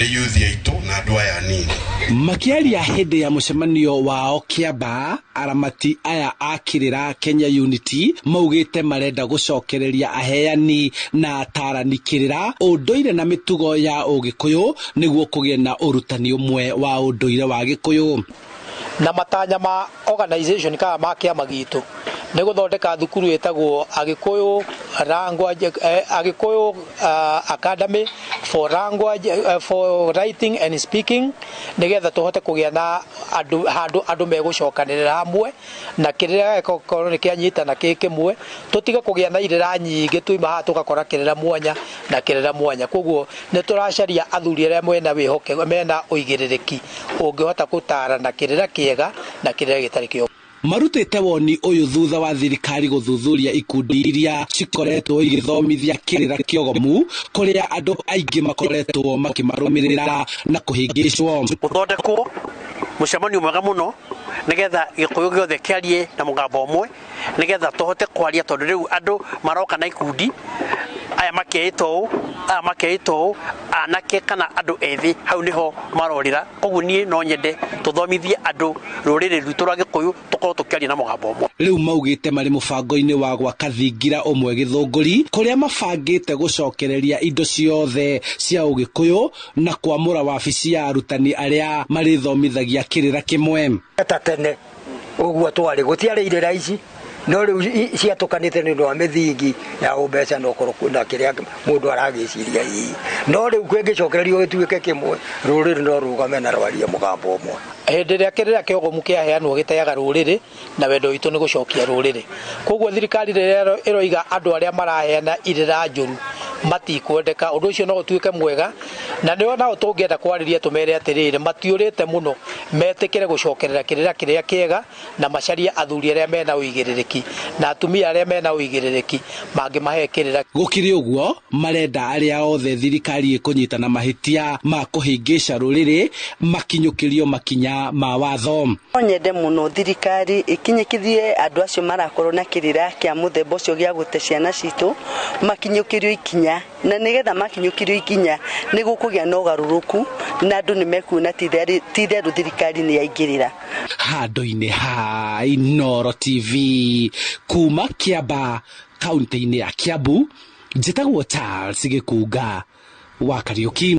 Nĩ yuthi aitũ na andũ aya anini. Makĩaria hĩndĩ ya mũcemanio wao Kĩambaa, aramati aya a kĩrĩra Kenya Unity maugĩte marenda gũcokereria aheani na atarani kĩrĩra, ũndũire na mĩtugo ya ũgĩkũyũ nĩguo kũgĩe na ũrutani ũmwe wa ũndũire wa gĩkũyũ. Na matanya ma organization kana ma kĩama gitũ nĩ gũthondeka thukuru ĩtagwo Agĩkũyũ language, Agĩkũyũ Academy for language, for writing and speaking, nĩgetha tũhote kũgĩa na andũ handũ andũ megũcokanĩrĩra hamwe na kĩrĩra gĩgakorwo nĩ kĩanyitana kĩ kĩmwe, tũtige kũgĩa na irĩra nyingĩ, tuima haha tũgakora kĩrĩra mwanya na kĩrĩra mwanya. Koguo nĩ tũracaria athuri arĩa mena wĩhoke, mena ũigĩrĩrĩki ũngĩhota gũtarana kĩrĩra kĩega na kĩrĩra gĩtarĩ kĩo. Marutĩte woni ũyũ thutha wa thirikari gũthuthuria ikundi iria cikoretwo igĩthomithia kĩrĩra kĩogomu, kũrĩa andũ aingĩ makoretwo makĩmarũmĩrĩra na kũhĩngĩcwo. Gũthondekwo mũcemanio mwega mũno nĩgetha gĩkũyũ gĩothe kĩarie na mũgambo ũmwe, nĩgetha tũhote kwaria, tondũ rĩu andũ maroka na ikundi, aya makeĩtwo ũũ, aya makeĩtwo ũũ, anake kana andũ ethĩ hau nĩho marorĩra. Koguo niĩ no nyende tũthomithie andũ rũrĩrĩ rwitũ rwa gĩkũyũ, tũkorwo tũkĩaria na mũgambo ũmwe. Rĩu maugĩte marĩ mũbango-inĩ wa gwaka thingira ũmwe Gĩthũngũri, kũrĩa mabangĩte gũcokereria indo ciothe cia ũgĩkũyũ na kwamũra wabici ya arutani arĩa marĩthomithagia kĩrĩra kĩmwe. Ta tene ũguo twarĩ gũtiarĩ irĩra ici, no rĩu ciatũkanĩte nĩ ũndũ wa mĩthingi ya ũmbeca na ũkorwo kwĩna kĩrĩa mũndũ aragĩciria hihi. No rĩu kĩngĩcokererio gĩtuĩke kĩmwe, rũrĩrĩ no rũgame na rwarie mũgambo ũmwe. Hĩndĩ ĩrĩa kĩrĩra kĩogomu kĩaheanwo gĩteaga rũrĩrĩ, na wendo witũ nĩ gũcokia rũrĩrĩ. Koguo thirikari rĩrĩa ĩroiga andũ arĩa maraheana irĩra njũru matikwendeka, ũndũ ũcio no ũtuĩke mwega, na nĩo nao tũngĩenda kwarĩria tũmere atĩrĩrĩ, matiũrĩte mũno, metĩkĩre gũcokerera kĩrĩra kĩrĩa kĩega na macarie athuri arĩa mena ũigĩrĩrĩki na atumia arĩa mena ũigĩrĩrĩki mangĩmahe kĩrĩra. Gũkĩrĩ ũguo, marenda arĩa othe thirikari ĩkũnyita na mahĩtia ma kũhĩngĩca rũrĩrĩ makinyũkĩrio makinya ma watho. No nyende mũno thirikari ĩkinyũkithie andũ acio marakorwo na kĩrĩra kĩa mũthemba ũcio gĩa gũte ciana citũ, makinyũkĩrio ikinya, na nĩgetha makinyũkĩrio ikinya nĩ gũkũgĩa na ũgarũrũku na andũ nĩ mekuona ti itherũ thirikari nĩ yaingĩrĩra. Handũ-inĩ ha Inooro TV kuma Kĩamba kaunti-inĩ ya Kiambu, njĩtagwo Charles Gĩkunga wa Kariũki.